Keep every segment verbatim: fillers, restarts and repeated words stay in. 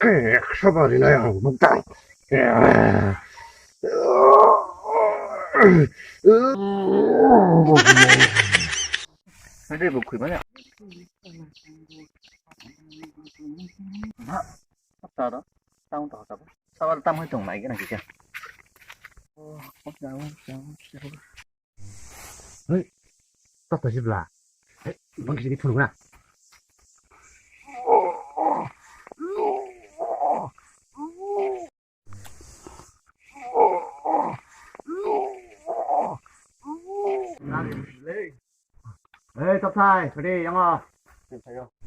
Ekso bari na yang buktan. Ade bukui mana? Taro, tamo to tabo. Sawal tam hai tong nai gana kisa. Hei, tata sibla. Hei, bang kisi phunuk na. Ei, tokthai, phadi, yango.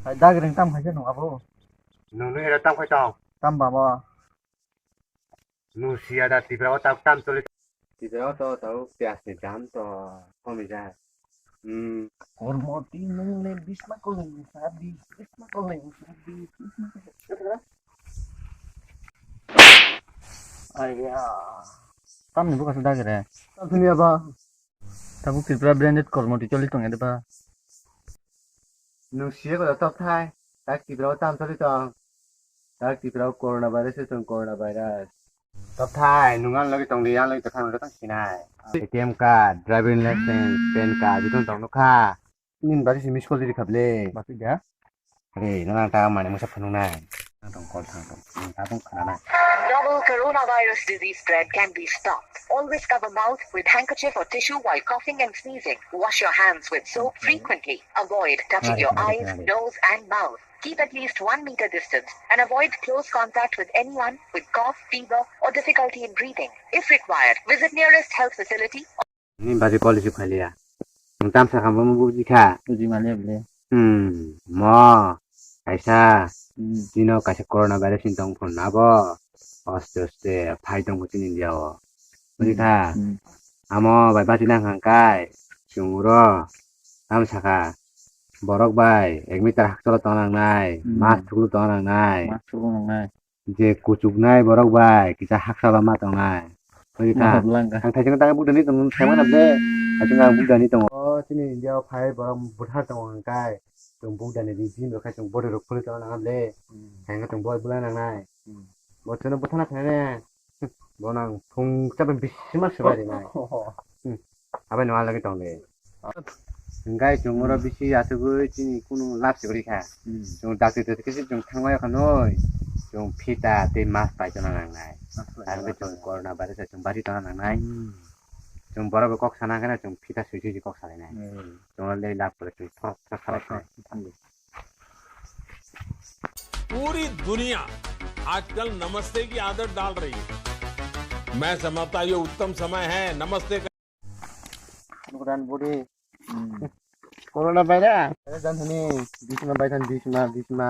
Hai, dagring tam khaise nung abo. Nung nung era tam khai tong. Tam ba bo. Nung siya da Tripura o tak tam choli. Tripura o to, to, piyas ni dam to, komi ja. Hmm. Kormo ti nung le bisma koleng sabi, bisma koleng sabi, bisma koleng. Aiya. Tam ni buka sudah kere. Tam sini apa? Tabuk Tripura branded kormo ti choli tong ede ba. Nung siya ko tok thai. Tak Tripura o tam choli tong. Tak Tripura o corona virus tong corona virus. Tok thai, nung ang lagi tong di, ang lagi tong thang tong sinai. A T M card, driving license, pan card, jotong tong nukha. Nin bari si miss call diri khable. Basi da. Hey, nana ta mane musa phunung nai. Nang tong call thang tong. Nang ta tong khana nai. Novel coronavirus disease spread can be stopped. Always cover mouth with handkerchief or tissue while coughing and sneezing. Wash your hands with soap frequently. Avoid touching your eyes, nose, and mouth. Keep at least one meter distance and avoid close contact with anyone with cough, fever, or difficulty in breathing. If required, visit nearest health facility. Ni baji college phaliya. Nung tam sakha mo buji kha. Buji maliya bole. Hmm, mo kaisa Hmm. Chino kaisa corona virus ni tong phun abo. Aste aste phai tong chini India o. Buji kha. Hmm. Amo bai baji nang hang kai. Chungro. Tam sakha. Borok bai ek meter hakchalo tong nang nai. Hmm. Mask thuklu tong nang nai. Mask thuklu nang nai. Je kuchuknai borok bai kisa haksa lama tongnai. Oi kha. Ang thaising tang bugdani tong thangma na ble. Thaising ang bugdani tongo. O chini India o phai borok buthar tongo hwnkhai. Chwng bugdani di jim rok khai chwng body rok phulwi tongna nang ble. Thangkhe chwng boi bula nangnai. Bo chwngno buthana khainai. Bo nang phung chabai bisima swbai rinai. Abai no alagwi tong de. Hingkai chwng oro bisi achugwi chini kunu lab se gori kha. Chwng dakti dakti khe chwng thangmai kha noi. Chwng phita tei mask pai tongna nangnai. Ang khe chwng corona virus chwng bari tongna nangnai. Chwng borok bai kok sana khe chwng phita sui sui kok salainai. Chwng le lab kore chwng thok thok salai kha. पूरी दुनिया आजकल नमस्ते की आदत डाल रही है। मैं समझता ये उत्तम समय है नमस्ते का। Buran buri. Corona bai da. Ada dan sini bisma bai dan bisma bisma.